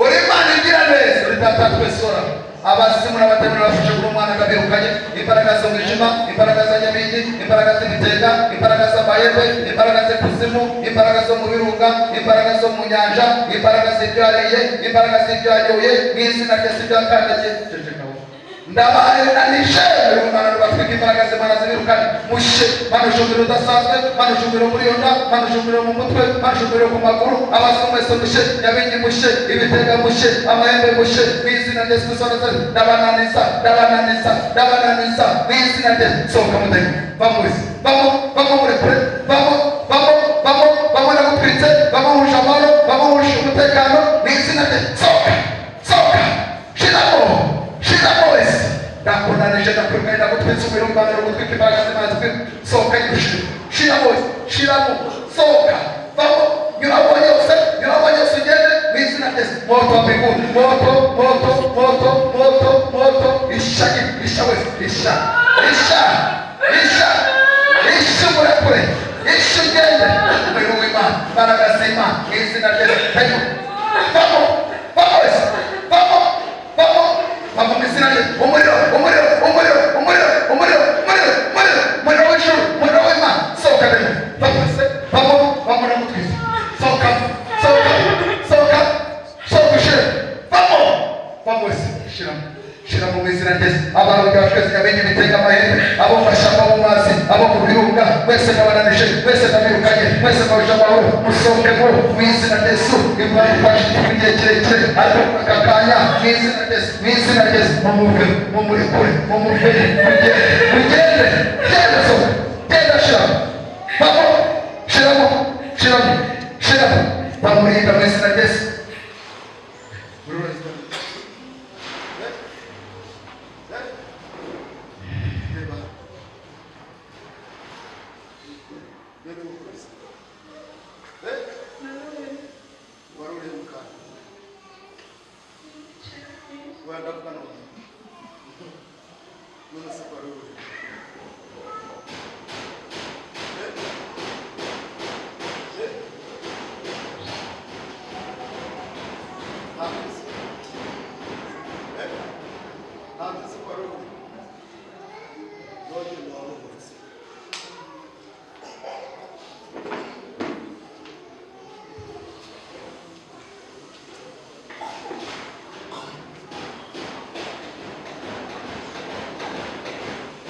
Uri Imana igira neza, uri Data twese uhoraho. Abazimu n'abatemera bafashe kuri umwana ndabirukanye, imbaraga z'umwijima, imbaraga za nyabingi, imbaraga z'ibitega, imbaraga z'amahembe, imbaraga z'ikuzimu, imbaraga zo mu birunga, imbaraga zo mu nyanja, imbaraga z'ibyo yariye, imbaraga z'ibyo yanyoye, mu izina rya Yesu ibyo yakandagiye. Ceceka wowe. Ndabaharanije urungano rubatwika imbaraga z'Imana zibirukane. Mushe, manuje umuriro udasanzwe, manuje umuriro muri iyo nda, manuje umuriro mu mutwe, manuje umuriro ku maguru, abazimu mwese mushe, nyabingi mushe, ibitega mushe, amahembe mushe, mu izina rya Yesu Kristo wa Nazareti. Ndabananiza, ndabananiza, ndabananiza, mu izina rya Yesu. Sohoka mudahimwa, vamo wese, vamo, vamo murekure, vamo, vamo, vamo, vamo ndagutwitse, vamo wuje amahoro, vamo wuje umutekano, mu izina rya Yesu. Sohoka, sohoka, shiramo, shiramo wese. Ndakunanije, ndakwirukanye, ndagutwitse umuriro w'Imana rugutwika imbaraga z'Imana zitwika. Sohoka nyushire, shiramo wese, shiramo, sohoka, vamo, nyura aho ubonye hose, nyura aho ubonye hose ugende, mu izina rya Yesu. Moto wa mbinguni, moto, moto, moto, moto, moto, isha, isha wese, isha, isha, isha, isha umurekure, isha ugende, umuriro w'Imana, imbaraga z'Imana, mu izina rya Yesu. Vamo, vamo, vamo wese, vamo, vamo, vamo mu izina rye. Umuriro, umuriro, umuriro, umuriro, umuriro, umuriro, umuriro, umuriro w'ijuru, umuriro w'Imana. Sohoka rero, vamo wese, vamo, vamo ndamutwise. Sohoka, sohoka, sohoka, sohoka ushire, vamo, vamo wese, shiramo, shiramo mu izina rya Yesu. Abantu bashweze nyabingi bitega amahembe, abo mfasha abo mu mazi, abo mu birunga, mwese ndabananije, mwese ndabirukanye, mwese mbahuje amahoro, musohokemo mu izina rya Yesu. Imana ifashe igihe kirekire, ariko aka kanya mu izina rya Yesu, mu izina rya Yesu, mumuve, mumurekure, mumuve, mugende, mugende, genda sohoka, genda shiramo, vamo, shiramo, shiramo, shiramo, bamurinda mu izina rya Yesu.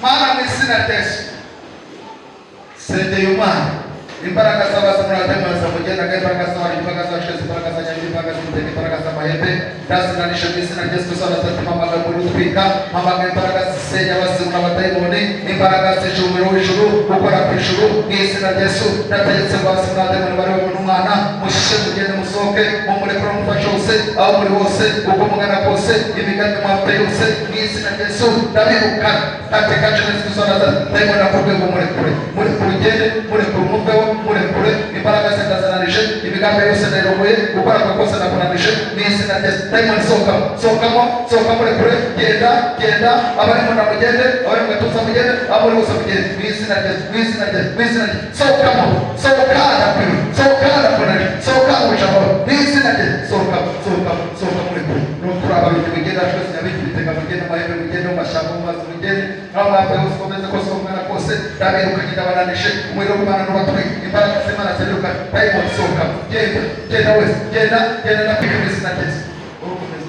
Mana mu izina rya Yesu, sendeye umwana imbaraga z'abazamuratemanza mugendaga, imbaraga z'abantu, imbaraga z'abashozi, imbaraga z'anyabindi, imbaraga z'ibitenge, imbaraga z'amahembe, ndazinanisha mu izina rya Yesu Kristo. Mpamagara umuriro utwika, mpamagara imbaraga zisenya abazimu n'abadayimoni, imbaraga z'ijuru, umuriro w'ijuru ukora ku ijuru mu izina rya Yesu. Ndategetse ngo abazimu n'abadayimoni bari mu mwana mushishe, mugende, musohoke, mumurekure, mumufashe hose aho muri hose, uko mungana kose, imigambi mwafite yose, mu izina rya Yesu ndabirukana katika jina la Yesu Kristo wa Nazareti. Dayimoni, nakubwiye ngo murekure, murekure ugende, murekure umuveho, murekure. Imbaraga ze ndazinanije, imigambi yose ndayirogoye, gukora kwa kose ndakunanije mu izina rya Yesu. Dayimoni, sohokamo, sohokamo, sohoka, murekure, genda, genda. Abari mu nda mugende, abari mu gatuza mugende, abo muri bose mugende mu izina rya Yesu, mu izina rya Yesu, mu izina rya Yesu. Sohokamo, sohoka, ndakwiwe, sohoka, ndakunanije, sohoka mu ijambo mu izina rya Yesu. Sohoka, sohoka, sohoka, murekure. Nukuri abarundi mugende, twese nyabiki bitega mugende, amahembe mugende, mu mashyamba, mu mazi mugende, aho mwapfa hose, ukomeze kose, uko mungana kose, ndabirukanye, ndabananije. Umuriro w'Imana n'ubatwika, imbaraga z'Imana zirukana. Dayimoni, sohoka, genda, genda wese, genda, genda, ndakwika mu izina rya Yesu. Urukomeze.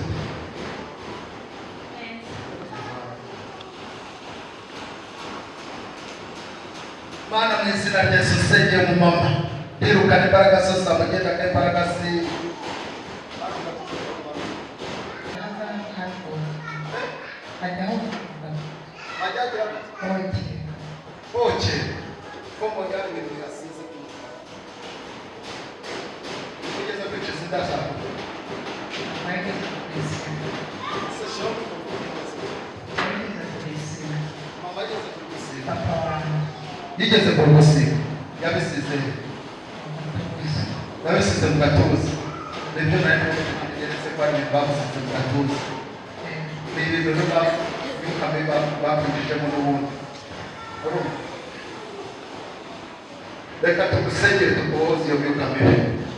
Mana, mu izina rya Yesu, nsengeye mu mama, ndirukana imbaraga zose zamugendaga, imbaraga zi ajyagira oke ko mbonye hari ibintu bihasize by'umukara ugeze kwica izindashaka. Se shyiraho mama yigeze kugusiga, yigeze kugusiga, yabisize, yabisize mu gatuza. Nibyo nari ngeretse ko ari ibintu bamusize mu gatuza, ni ibintu rero myuka mibi bakwinjijemo n'ubundi. Urumva, reka tugusengere, tukubohoze iyo myuka mibi.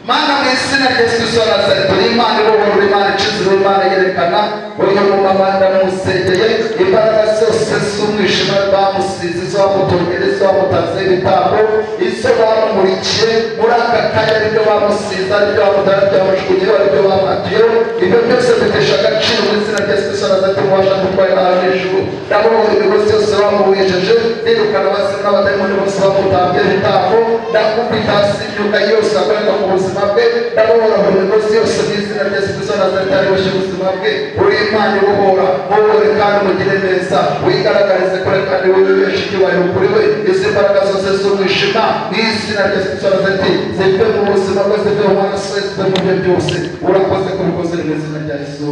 Mana, mu izina rya Yesu Kristo wa Nazareti, uri Imana ibohora, uri Imana ikiza, uri Imana yerekana. Uyu mumama ndamusengeye, imbaraga zose z'umwijima bamusize, izo bamutongera, izo bamutanzeho ibitambo, izo bamumurikiye muri aka kanya, aribyo bamusize, aribyo bamutanze, aribyo bamujugunyeho, aribyo bamwatuyeho, ibyo byose bitesha agaciro mu izina rya Yesu Kristo wa Nazareti. Mubasha gutwara Imana n'ijuru, ndabohora imigozi yose bamubohesheje, nirukana abazimu n'abadayimoni bose bamutambye ibitambo, ndakubita hasi imyuka yose yakorerwa ku buzima bwe, ndabohora buri migozi yose mu izina rya Yesu Kristo wa Nazareti ariboshye ubuzima bwe. Uri Imana ibohora, mubohore kandi umugire neza, wigaragarize kure kandi wibeshe icyubahiro kuri we. Izi mbaraga zose z'umwijima mu izina rya Yesu Kristo wa Nazareti zive mu buzima bwe, zive mu maraso ye, zive mu bye byose. Urakoze kubikoze mu izina rya Yesu,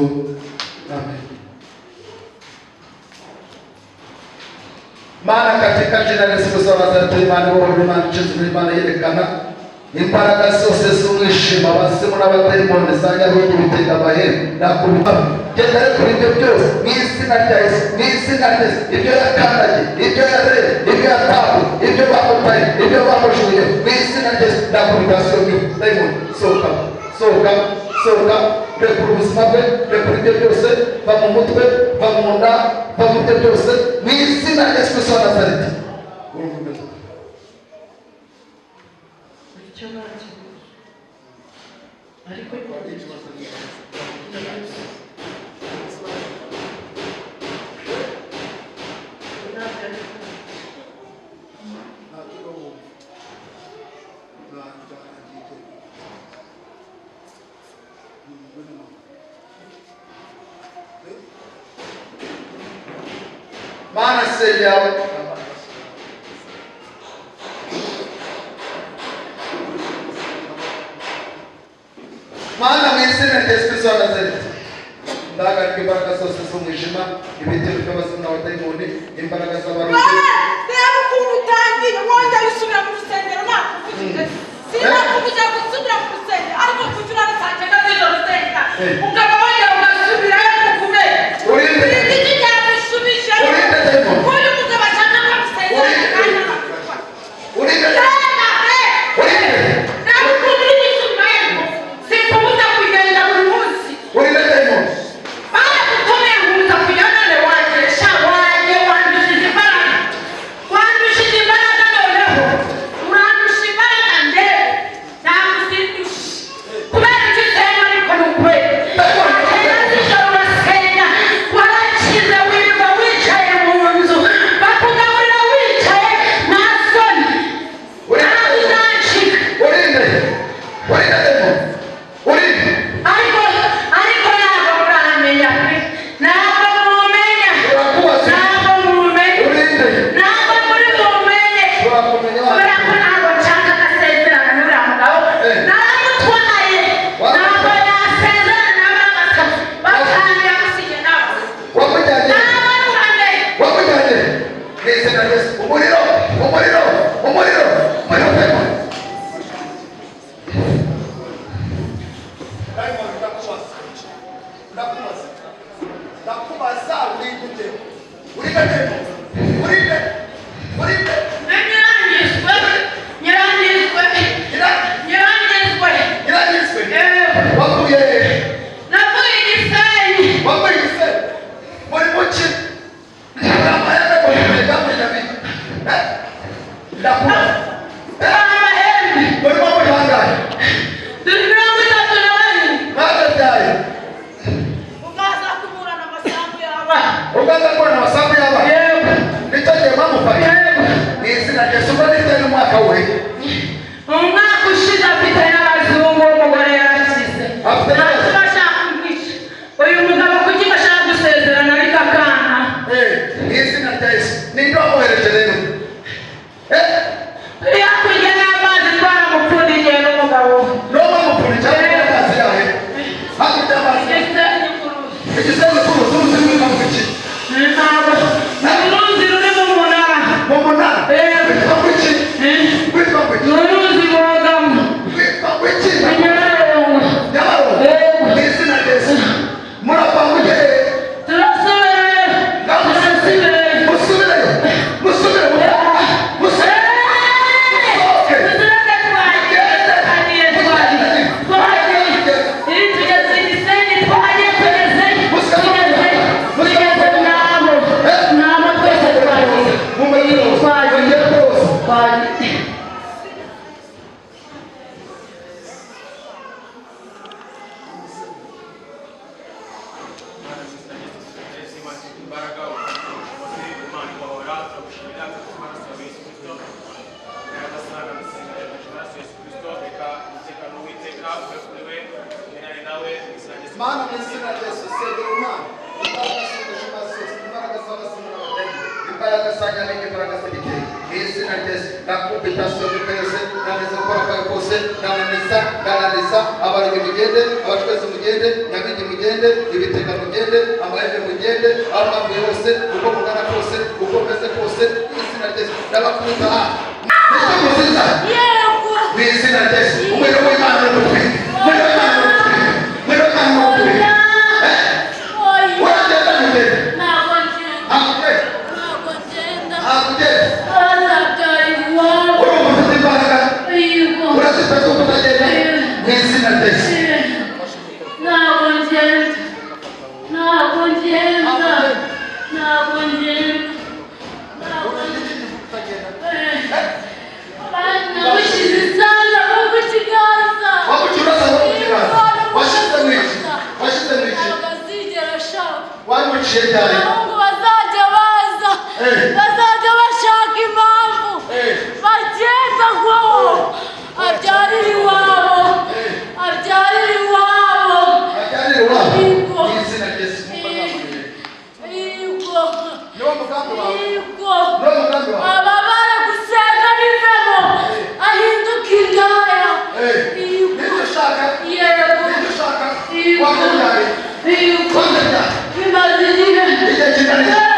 amen. Mana, katika jina la Yesu Kristo wa Nazareti, Imana ibohora, Imana ikiza, Imana yerekana, imbaraga zose z'umwijima, abazimu n'abadayimoni za nyabingi, bitega amahembe, nakubita, genda kuri ibyo byose mu izina rya Yesu, mu izina rya Yesu. Ibyo yakandagiye, ibyo yarebye, ibyo yatambuye, ibyo bamutaye, ibyo bamujugunye, mu izina rya Yesu nakubita hasi iyo dayimoni. Sohoka, sohoka, sohoka, rekura ubuzima bwe, rekura ibyo byose, va mu mutwe, va mu nda, va mu byo byose mu izina rya Yesu Kristo wa Nazareti. Urumva umeze ute? Icyo ntacyo ariko Mana senya. Mana, mu izina rya Yesu Kristo wa Nazareti, ndahagarika imbaraga zose z'umwijima, ibitero by'abazimu n'abadayimoni, imbaraga z'abarozi. Reba ukuntu utangiye wongera usubira mu rusengero. Nakuvugije, sinakuvugije gusubira mu rusengero, ariko kuki urara saa cyenda z'ijoro usenga, ukaba wongera ugasubirayo kukubera? Urinde. Iki cyagusubije? Urinde dayimoni. Uyu mugabo ashaka ko amusengera kandi agakubwa. Urinde. Reba Urinde. reba ukuntu uri gusubirayo, sikubuza kugenda buri munsi. Urinde dayimoni. Baragutumye ngo kujya, none waje sha, waje wandushije imbaraga, wandushije imbaraga, noneho urandusha imbaraga. Ndebe ntabwo uzindusha kubera icyo usenga, ariko ni ukweli. Urinde. Urinde. Nyirangizwe. Nyirangizwe. Nyirangizwe. Nyirangizwe. Yego. Wavuye hehe? Navuye i Gisenyi. Wavuye i Gisenyi. Muri muki? Amahembe muri murega muri nyabingi. Eh? Ndakubaza. Amahembe. Murimo muri bangahe? Turi 32. Mwakabyaye. Ukaza kuburana amasambu y'abana. Ukaza kuburana amasambu y'abana. Yego. Nicyo gihe mwamufata. Yego. Ni izina rya Yesu. Ubwo nifite n'umwaka we. Umwaka ushize afite n'abazungu, umugore yarakize. Afite n'abazungu. Ntacyo bashaka kumwica. Uyu mugabo kuki bashaka gusezerana ariko akana. Ni izina rya Yesu. Ninde wamwohereje rero? Eh? Turi hakurya y'amazi twaramupfundikiye n'umugabo we. Niwo mwamupfundikiye hakurya y'amazi yahe? Hakurya y'amazi. Igisenyi ku ruzi. Igisenyi ku ruzi, uruzi rwitwa ngo iki? Ntabwo. Ni uruzi ruri mu munara. Mu munara? Yego. Rwitwa ngo iki? Rwitwa ngo iki? Ni uruzi bogamo. Rwitwa ngo iki? Ni Nyabarongo. Nyabarongo. Yego. Ni izina rya Yesu. Murava mujye hehe? Turasubirayo. Turasubirayo. Musubireyo. Musubire. Musubire. Musohoke. Mugende rwose. Imbaraga, ubushobozi, Imana igahora, turagushimira kuko amaraso yawe Yesu Kristo nyagasana gusenga amaraso Yesu Kristo, reka umutekano w'Uwiteka ube kuri we, umenyane nawe mu izina rya Yesu. Mana mu izina rya Yesu, sengera umwana. Imbaraga z'ubuzima zose, imbaraga z'abazima n'abadayimoni, imbaraga za nyampinga, imbaraga z'igitero. Mu izina rya Yesu, ndakubita sobuka yose, ndananiza gukora kwawe kose, ndananiza, ndananiza, abarogi mugende, abacwezi mugende, nyampingi mugende, ibitega mugende, amahembe mugende, aho mwavuye hose, uko mungana kose, uko mumeze kose, mu izina rya Yesu, ndabakubita aha. Nicyo muziza. Yego. Mu izina rya Yesu, umuriro w'Imana uri gutwika. Umuriro w'Imana uri gutwika. Umuriro w'Imana uri gutwika. Oya. Uragenda mugende. Ntabwo ngenda. Ntabwo ugenda. Ntabwo ngenda. Ntabwo ugenda. Bazabyara iwabo. Urumva ufite imbaraga. Yego. Urazita zuko utagenda. Mu izina rya Yesu. Ntabwo ngenda. Ntabwo ngenda. Ntabwo ngenda. Ntabwo ngenda. Namushyize isanda ku kiganza. Wamucuruza mu kiganza. Washyize mu iki? Washyize mu iki? Ntabwo azigera ashaka. Wamuciye ryari? Abahungu bazajya baza. Bazajya bashaka impamvu. Bagenda ngo abyarire iwabo. Abyarire iwabo. Abyarire iwabo. Yego. Mu izina rya Yesu. Yego. Niwo mugambi wawe. Yego. Niwo mugambi wawe. Ababara gusenga bivemo. Ahinduke indaya. Yego. Nibyo ushaka. Yego. Nibyo ushaka. Yego. Wamubyariye. Yego. Wamubyariye. Bimaze igihe. Igihe kingana iki?